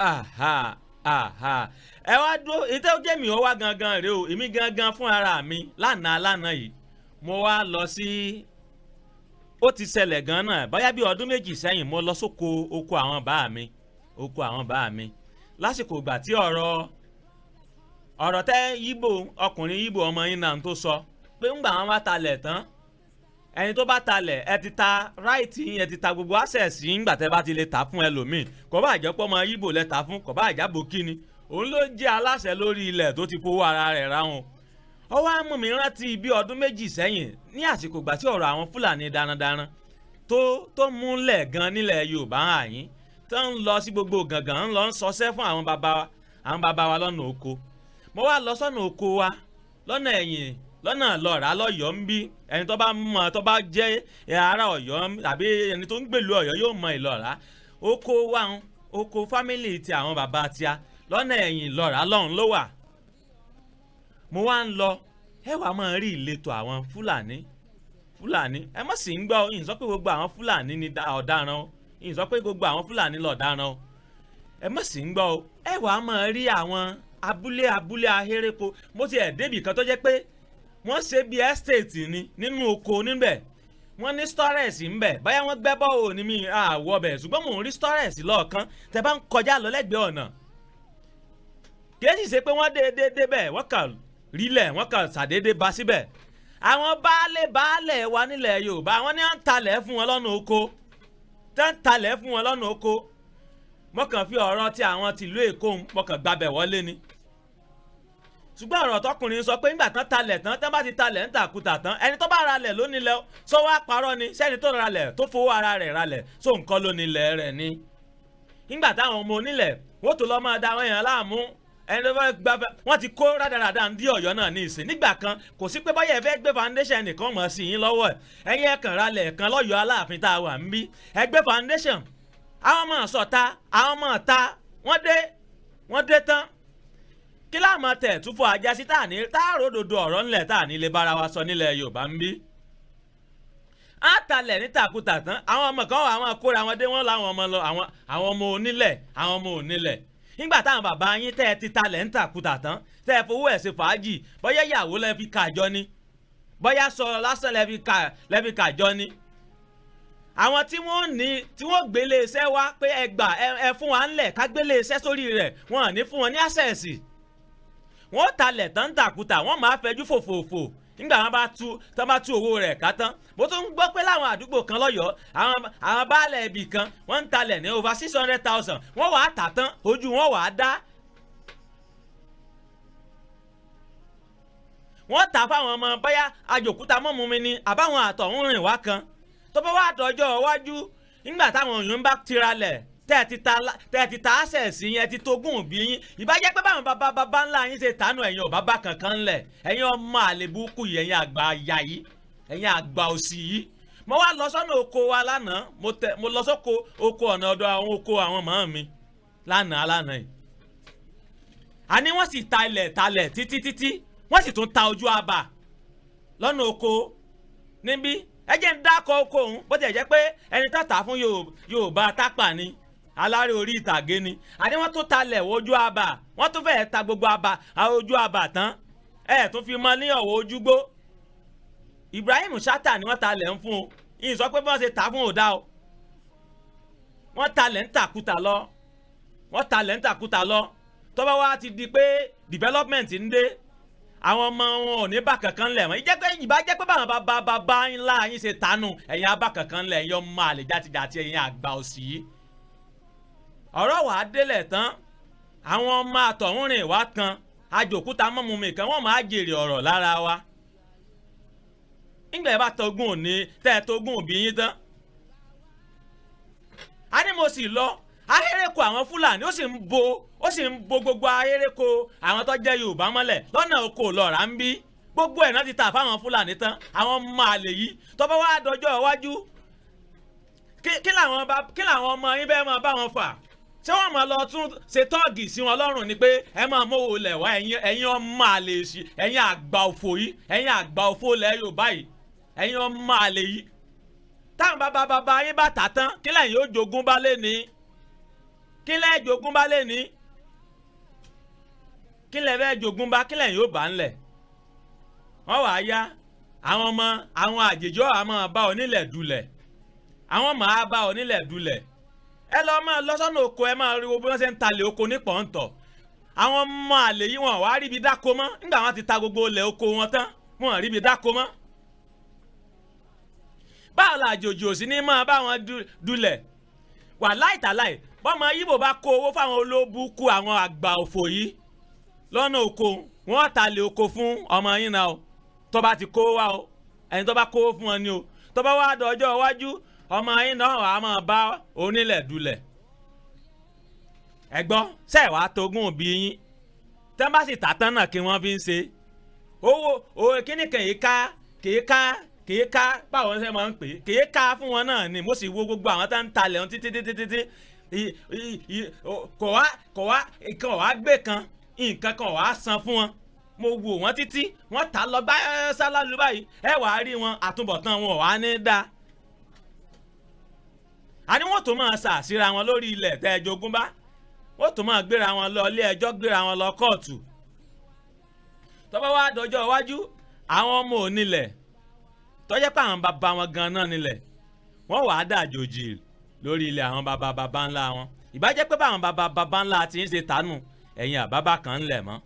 Aha, aha, ẹ wá dúró. Ètò jẹ́mi ó wá gangan rèé o. Èmi gangan fún ara mi, lánàá lánàá yìí, mo wá lọ sí, ó ti ṣẹlẹ̀ gan náà, bóyá bí ọdún 2 sẹ́yìn, mo lọ sóko, oko àwọn bàá mi, oko àwọn bàá mi, lásìkò ìgbà tí ọ̀rọ̀ tẹ́ yíbò, ọkùnrin yíbò ọmọ yín náà tó sọ pé ńgbà wọn bá talẹ̀ tán, ẹni tó bá talẹ̀, ẹ ti ta right yín, ẹ ti ta gbogbo access yín. Ńgbà tẹ́ bá ti lè ta fún ẹlòmíì, kò bá jẹ́ pé ọmọ yíbò lẹ ta fún, kò bá àjábò kíni, òun ló jẹ́ aláṣẹ lórí ilẹ̀ tó ti fowó ara rẹ̀ ráhùn. Ó wá mú mi rántí bí ọdún 2 sẹ́yìn, ní àsìkò ìgbà tí ọ̀rọ̀ àwọn Fúlàní darandaran tó múlẹ̀ gan nílẹ̀ Yorùbá àyín, tó ń lọ sí gbogbo gàngàn, ń lọ ń sọsẹ́ fún àwọn bàbá wa lọ́nà oko. Mo wá lọ sọ́nà oko wa lọ́nà ẹ̀yìn, lọ́nà lọ́ra lọ́yọ̀ọ́ ń bí. Ẹni tó bá mọ̀, tó bá jẹ́ ará Ọ̀yọ́ tàbí ẹni tó ń gbèlú Ọ̀yọ́, yóò mọ Ìlọ́ra. Oko wa ń oko family ti àwọn bàbá tíá lọ́nà ẹ̀yìn lọ́ra lọ́hùn ló wà. Mo wá ń lọ, ẹ wàá máa rí ìletò àwọn Fúlàní. Ẹ má sì ń gbọ́, ìyìn sọ pé gbogbo àwọn Fúlàní ni ọ̀daràn o, ìyìn sọ pé gbogbo àwọn Fúlàní lọ̀daràn o. Ẹ má sì ń gbọ́ o. Ẹ wàá máa rí àwọn abúlé abúlé ahéreko. Mo ti ẹ̀ débì kan tó jẹ́ pé wọ́n ṣe bí estate ni nínú oko níbẹ̀. Wọ́n ní storage ńbẹ̀, báyà wọ́n gbẹ́ bọ́ọ̀ ní mi àwọ̀ bẹ̀, ṣùgbọ́n mò ń rí storage lọ́ọ̀kan tẹ́ bá ń kọjá lọ lẹ́gbẹ̀ẹ́ ọ̀nà. Kìí sì ṣe pé wọ́n déédéé débẹ̀, wọ́n kàn rílẹ̀, wọ́n kàn ṣàdédé bá síbẹ̀. Àwọn baálé baálẹ̀ wa nílẹ̀ Yorùbá, àwọn ní à ń talẹ̀ fún wọn lọ́nà oko, tẹ́ ń talẹ̀ fún wọn lọ́nà oko. Mo kàn fi ọ̀rọ̀ tí àwọn tìlú Èkó, mo kàn gbabẹ̀ wọlé ni. Ṣùgbọ́n ọ̀rọ̀ tọkùnrin sọ pé nígbà tán talẹ̀ tán, tán bá ti talẹ̀ ń tàkùtà tán, ẹni tó bá ralẹ̀ ló nílẹ̀. Sọ wá parọ́ ni? Sẹ́ni tó ralẹ̀, tó fowó ara rẹ̀ ralẹ̀, só nǹkan ló nílẹ̀ rẹ̀ ni? Nígbà táwọn ọmọ onílẹ̀ wọ́n tó lọ́ máa da àwọn èèyàn láàmú, ẹni tó fẹ́ gba, wọ́n ti kó rádaràda ń dí Ọ̀yọ́ náà ní ìsìn. Nígbà kan, kò sí pé báyẹ̀ fẹ́ gbé foundation nìkan mọ̀ sí yín lọ́wọ́ ẹ̀. Ẹ̀yin ẹ̀ kàn ralẹ̀ kan lọ́yọ̀ọ́ Aláàfin tá a wà ń bí, ẹ gbé foundation, àwọn ọmọ sọ̀ta, àwọn ọmọ ta, wọ́n dé, wọ́n dé tán. Kí láàmú tẹ̀ túfọ̀ ajá sí tá à ní tá a ròdòdó ọ̀rọ̀ ńlẹ̀ tá à ní lè bára wa sọ nílẹ̀ Yorùbá ń bí? Á talẹ̀ ní tàkùtà tán, àwọn ọmọ kan wà, àwọn kóra wọn dé, wọn làwọn ọmọ lọ, àwọn ọmọ onílẹ̀, àwọn ọmọ onílẹ̀. Nígbà táwọn bàbá yín tẹ́ ẹ ti talẹ̀ ń tàkùtà tán, tẹ́ ẹ fowó ẹ̀ ṣe fàájì, bóyá ìyàwó lẹ́ fi kàjọ ni, bóyá sọ lásán lẹ́ fi kàjọ ni, àwọn tí wọ́n ní tí wọ́n gbélé iṣẹ́ wá pé ẹ gbà, ẹ fún wa ńlẹ̀ ká gbélé iṣẹ́ sórí rẹ̀, wọn ò ní fún wọn ní access. Wọ́n talẹ̀ tán ń tàkùtà, wọ́n máa fẹjú fòfòfò. Nígbà wọn bá tú tán, bá tú owó rẹ̀ ká tán. Mo tún ń gbọ́ pé láwọn àdúgbò kan lọ́yọ̀ọ́, àwọn baálẹ̀ ibì kan, wọ́n ń talẹ̀ ní over 600,000. Wọ́n wàá tà tán, ojú wọn wàá dá. Wọ́n tà fáwọn ọmọ, báyà àjòkúta mọ́mú mi ni àbáwọn àtọ̀hún rìn wá kan. Tó bá wà dọjọ́ iwájú, nígbà táwọn èèyàn bá tiralẹ̀, tẹ́ ẹ ti ta access yẹn, ti tógún òbí yín, ìbá jẹ́ pé báwọn bàbá bàbá ńlá yín ṣe tánú, ẹ̀yin ò bá bá kankan ńlẹ̀. Ẹ̀yin ọmọ àlèbúkú yìí, ẹ̀yin àgbà àyà yìí, ẹ̀yin àgbà òsì yìí. Mo wá lọ sọ́nà oko wa lánàá. Mo lọ sóko, oko ọ̀nà ọ̀dọ̀ àwọn oko àwọn màmá mi lánàá lánàá yìí. Àní wọ́n sì ta ilẹ̀ talẹ̀ títí títí, wọ́n sì tún ta ojú abà lọ́nà oko níbí. Ẹ jẹ́ ń dákọ̀ oko òun, bó tiẹ̀ jẹ́ pé ẹni tó tà fún Yorùbá tápà ni, alárè orí ìtàgé ni. Àní wọ́n tún talẹ̀ ojú abà, wọ́n tún fẹ́ẹ́ ta gbogbo abà, ojú abà tán, ẹ̀ tún fi mọ́ ní ọ̀wọ́ ojúgbó. Ibrahim Chatta ni wọ́n talẹ̀ ń fún o. Ìyìn sọ pé bí wọ́n ṣe tà fún òdà o. Wọ́n talẹ̀ ń tàkútà lọ, wọ́n talẹ̀ ń tàkútà lọ. Tọ́ba wa ti di pé development ń dé, àwọn ọmọ wọn ò ní bá kankan lẹ̀ mọ́. Ìjẹ́ pé ìbá jẹ́ pé báwọn bàbá bàbá ńlá yín ṣe tánú, ẹ̀yin abá kankan lẹ̀, ẹ̀yin ọmọ àlè játijàti, ẹ̀yin àgbà òsì yìí. Ọ̀rọ̀ wàá délẹ̀ tán, àwọn ọmọ àtọ̀húnrìn wá kan àjòkúta mọ́mú mi kan, wọ́n máa jèrè ọ̀rọ̀ lára wa. Nígbà yẹn bá tọgún òní, tẹ́ ẹ tógún òbí yín tán. A ní mo sì lọ ahéreko àwọn Fúlàní, ó sì ń bo gbogbo ahéreko àwọn tó jẹ́ Yorùbá mọ́lẹ̀ lọ́nà oko lọ́ra ń bí. Gbogbo ẹ̀ náà ti tà fáwọn Fúlàní tán. Àwọn ọmọ àlè yìí, tó bá wá dọjọ́ iwájú, kí làwọn ọmọ yín bẹ́ẹ̀ máa bá wọn fà? Ṣé wọ́n máa lọ tún ṣe tọ́ọ̀gì sí wọn lọ́rùn ni pé ẹ máa mówó lẹ̀ wá? Ẹ̀yin ọmọ àlè sí, ẹ̀yin àgbà òfò yìí, ẹ̀yin àgbà òfò lẹ̀ Yorùbá yìí, ẹ̀yin ọmọ àlè yìí, táwọn bàbá bàbá yín bá tà tán, kí lẹ́yìn yóò jogún bá lé ní? Kí Kí lẹ́ jogún bá lè ní? Kí lẹ́ fẹ́ jogún bá? Kí lẹ́yìn yóò bá ń lẹ̀? Wọ́n wàá yá àwọn ọmọ àwọn àjèjì ọ̀hún máa bá onílẹ̀ dulẹ̀, àwọn máa bá onílẹ̀ dulẹ̀. Ẹ lọ máa lọ sọ́nà oko, ẹ máa rí wo bí wọ́n ṣe ń talẹ̀ oko ní pọ̀ǹtọ̀. Àwọn ọmọ àlè yìí, wọn wàá ríbi dáko mọ́. Nígbà wọn ti ta gbogbo ilẹ̀ oko wọn tán, wọn ríbi dáko mọ́. Báwo la àjòjì ò sí ní máa bá wọn dulẹ̀? Wà láìtàláì, bọ́mọ Yíbò bá kó owó fáwọn olóbùkú, àwọn àgbà òfò yìí lọ́nà oko, wọ́n talẹ̀ oko fún ọmọ yín náà o. Tó bá ti kó wá o, ẹni tó bá kó fún wọn ni o. Tó bá wá dọjọ́ iwájú, ọmọ yín náà wàá máa bá onílẹ̀ dulẹ̀. Ẹ gbọ́, ṣe wàá togún òbí yín tẹ́ bá sì tà tán náà, kí wọ́n fi ń ṣe owó owó kíní kan yìí ká kìí ká kìí ká. Báwo ṣe máa ń pè é? Kìí ká fún wọn náà ni. Mo sì wo gbogbo àwọn tá ń talẹ̀ wọn títí títí títí, kò wá kò wá gbé kan, nǹkan kan wàá san fún wọn. Mo wò wọ́n títí, wọ́n tà lọ bá sálálù báyìí. Ẹ wàá rí wọn, àtúbọ̀tán wọn wàá ní dáa. Àní wọ́n tó máa ṣàṣìra wọn lórí ilẹ̀ tẹ́ ẹ jogún bá, wọ́n tó máa gbéra wọn lọ ilé ẹjọ́, gbéra wọn lọ kóòtù. Tó bá wá dọjọ́ iwájú, àwọn ọmọ onílẹ̀ tó jẹ́ pé àwọn bàbá wọn gan náà nílẹ̀, wọ́n wàá dàjòjì lórí ilẹ̀ àwọn bàbá bàbá ńlá wọn. Ìbá jẹ́ pé báwọn bàbá bàbá ńlá ti ń ṣe tánù, ẹ̀yin àbábà kan ńlẹ̀ mọ́.